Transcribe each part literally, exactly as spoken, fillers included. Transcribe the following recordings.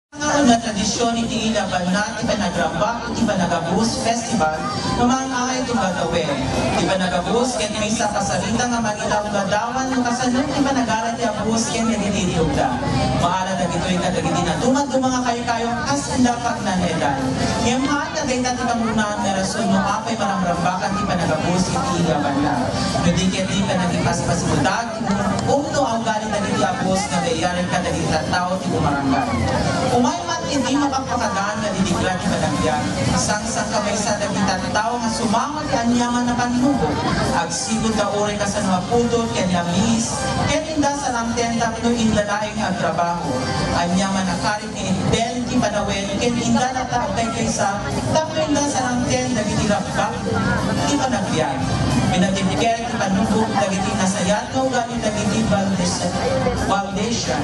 Nga una tradisyon iti Illa Banda ti panagrambak iti Panagabus Festival nga maang-angay ti gagawen. Ti Panagabus ket maysa a pasarita nga mangita a gadawan no kasano ti panagara ti abus ken dagiti itlogda. Maala dagitoy kadagiti nadumaduma nga kaykayo kas anda pagnanedan. Ngem haan nga dayta ti pangunaan nga rason no apay maramrambakan ti Panagabus iti Illa Banda. No di ket ti panagipaspasimutag Umno a ugali dagiti abus nga naiyarig kadagiti tattao ti bumarangay. Umay man idi mapakpakadaan nga didikla ti panagbiag, sangsangkamaysa dagiti tattao nga sumama ti aniaman a pannubo. Agsigud da uray kasano a pudot ken amis, ket inda sarangten tapno inda laeng nga agtrabaho. Aniaman a karit nga inted ti panawen ken inda latta agkaykaysa tapno inda sarangten dagiti rabbak ti panagbiag. Pinatibker ti pannubo dagiti nasayat nga ugali dagiti Valdes-, Valdesian.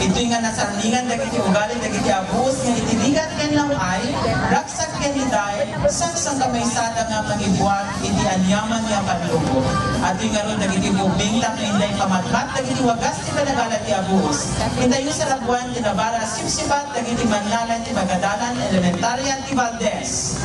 Itoy nga nasarningan dagiti ugali dagiti abus nga iti rigat ken law-ay, ragsak ken iday, sangsangkamaysada nga mangibuag iti aniaman nga pannubo. Atoy ngarud dagiti ubing tapno inday pamatmat dagiti wagas ti panagara ti abus. Intayo sarabuan ti nabara sipsipat dagiti mannalay ti pagadalan elementarya ti Valdez.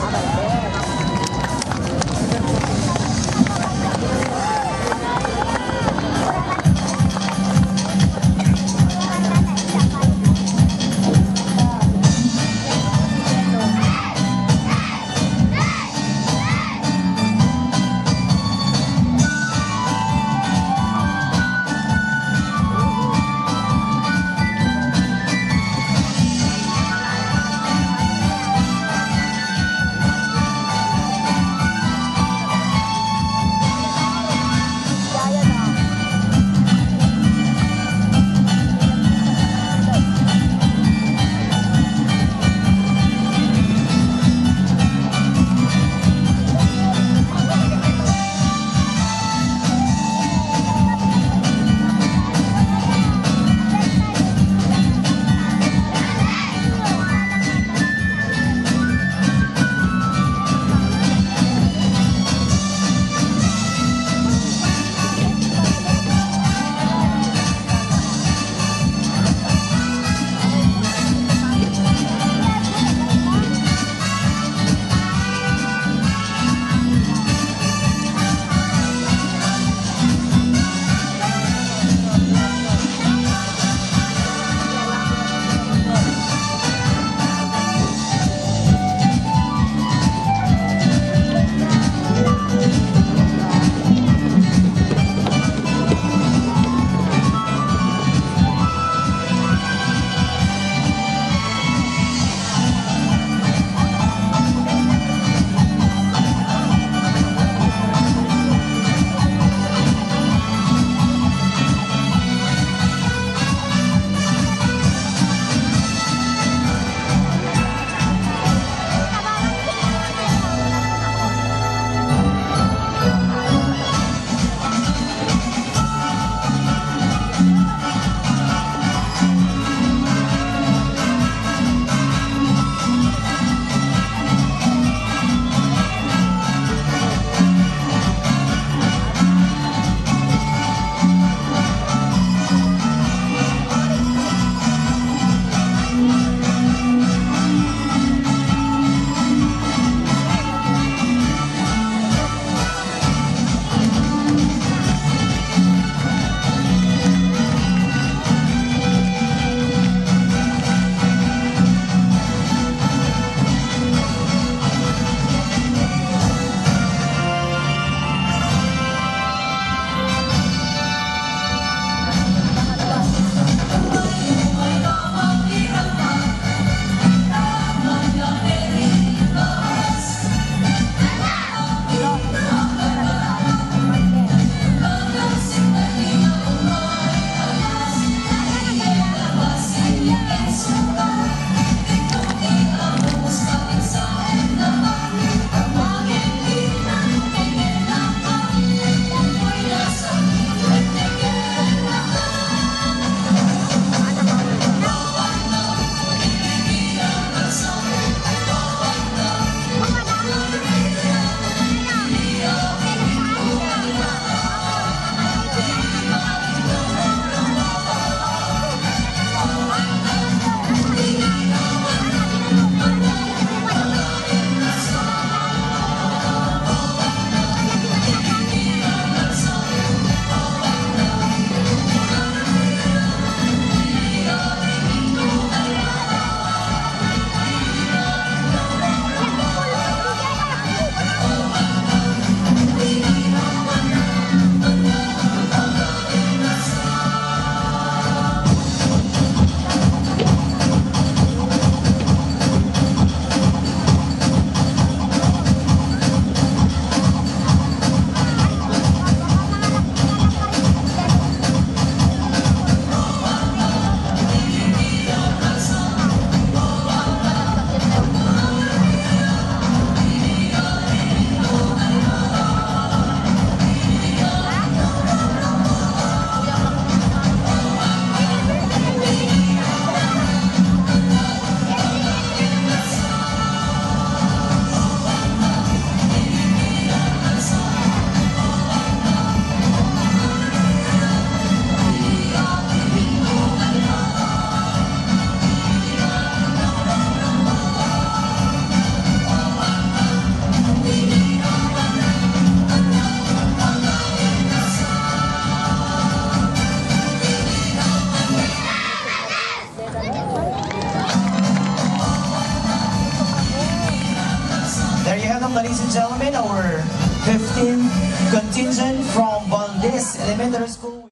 Gentlemen, our fifteenth contingent from Valdez Elementary School.